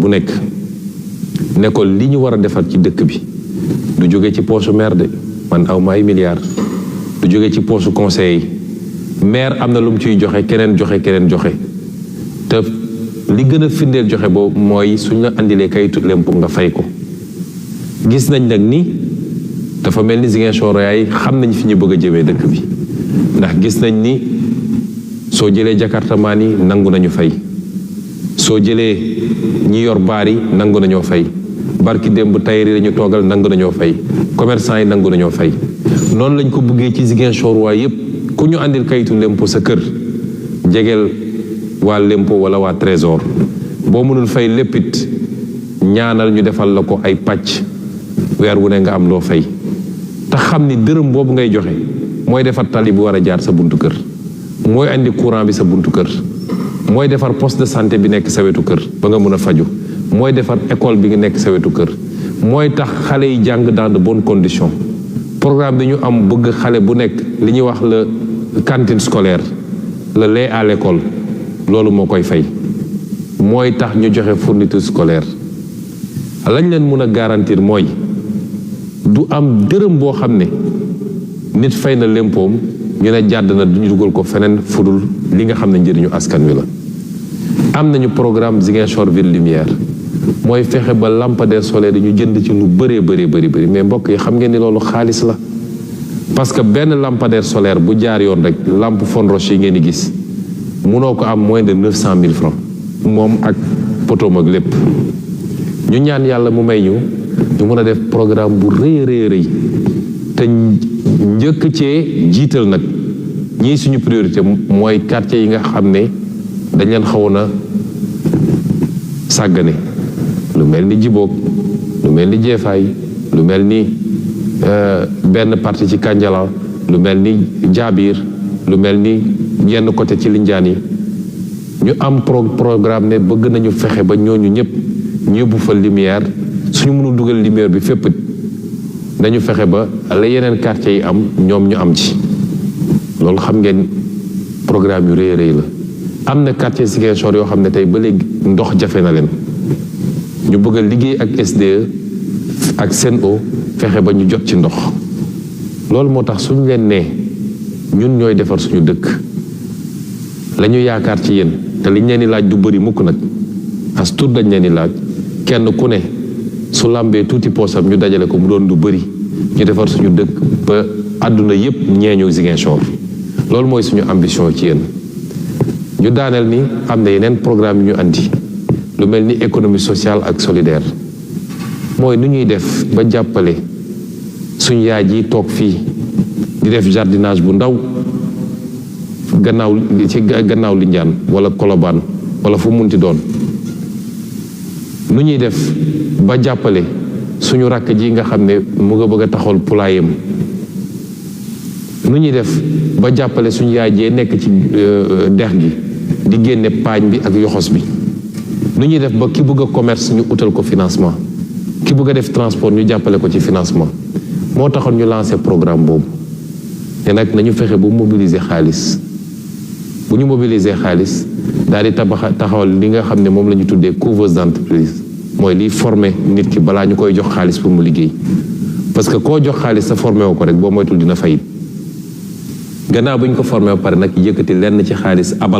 bu nekk ne ko li ñu war a defar ci dëkk bi du jóge ci poche maire de man aw ma ay milliards du jóge ci poche conseil yi maire am na lu mu ciy joxe keneen joxe te li gën a firndeel joxe boobu mooy suñ la andilee kayitu lempo nga fay ko. gis nañ nag ni dafa mel ni Ziguinchor yaay xam nañ fi ñu bëgg a jëmee dëkk bi ndax gis nañ ni soo jëlee jakartamaan yi nangu nañu fay soo jëlee ñi yor baar yi nangu nañoo fay barki démb tailleur yi lañu toogal nangu nañoo fay commerçant yi nangu nañoo fay noonu lañ ko bëggee ci Ziguinchor waay yépp ku ñu andil kayitu lempo sa kër jegeel waa lempo wala waa trésor boo mënul fay léppit ñaanal ñu defal la ko ay pàcc weer wu ne nga am loo fay te xam ni dërëm boobu ngay joxe mooy defar tali bu war a jaar sa buntu kër mooy andi courant bi sa buntu kër mooy defar poste de santé bi nekk sa wetu kër ba nga mën a faju mooy defar école bi nga nekk sa wetu kër mooy tax xale yi jàng dans de bonnes conditions programme bi ñu am bëgg xale bu nekk li ñuy wax la cantine scolaire le lait à l'école loolu moo koy fay mooy tax ñu joxe fourniture scolaire lañ leen mën a garantir mooy du am dërëm boo xam ne nit fay na lempoom ñu ne jàdd na duñu dugal ko feneen fudul li nga xam ne njëriñu askan wi la. am nañu programme Ziguinchor ville lumière mooy fexe ba lampadaire solaire yi ñu jënd ci lu bëree bëri mais mbokk yi xam ngeen ni loolu xaalis la parce que benn lampadaire solaire bu jaar yoon rek lampe Fonroche yi ngeen di gis munoo ko am moins de 900 000 francs moom ak potoom ak lépp. ñu ñaan yàlla mu may ñu mën a def programme bu rëy te njëkk cee jiital nag ñii suñu priorité mooy quartier yi nga xam ne dañ leen xawoon a sàggane lu mel ni Djibock lu mel ni Jeefaay lu mel ni benn partie ci Kandiala lu mel ni Jaabir lu mel ni yenn côté ci Linjaan yi ñu am programme ne bëgg nañu fexe ba ñooñu ñëpp ñu yóbbu fa lumière suñu mënul dugal lumière bi fépp nañu fexe ba la yeneen quartier yi am ñoom ñu am ci loolu xam ngeen programme yu rëy la. am na quartier Ziguinchor yoo xam ne tey ba léegi ndox jafe na leen ñu bëgg a liggéey ak SDE ak Sen'Eau fexe ba ñu jot ci ndox loolu moo tax suñu leen nee ñun ñooy defar suñu dëkk la ñu yaakaar ci yéen te liñ leen di laaj du bëri mukk nag as tuut dañ leen di laaj kenn ku ne su làmbee tuuti poosam ñu dajale ko mu doon lu bëri ñu defar suñu dëkk ba àdduna yépp ñeeñu Ziguinchor loolu mooy suñu ambition ci yéen. ñu daaneel ni am na yeneen programme yu ñu andi lu mel ni économie sociale ak solidaire mooy nu ñuy def ba jàppale suñu yaay ji toog fii di def jardinage bu ndaw gannaaw Linjaan wala Colobane wala fu munti doon nu ñuy def ba jàppale suñu rakk ji nga xam ne mu nga bëgg a taxawal poulailler nu ñuy def ba jàppale suñu yaay jee nekk ci dex gi di génne paañ bi ak yoxos bi nu ñuy def ba ki bëgg a commerce ñu utal ko financement ki bëgg a def transport ñu jàppale ko ci financement moo taxoon ñu lancé programme boobu te nag nañu fexe bu mobiliser xaalis bu ñu mobiliser xaalis daal di taxawal li nga xam ne moom la ñu tuddee couveuse d'entreprise mooy liy former nit ki balaa ñu koy jox xaalis pour mu liggéey parce que koo jox xaalis sa formé woo ko rek boo moytul dina fayit gannaaw bu ñu ko formé ba pare nag yëkkati lenn ci xaalis abal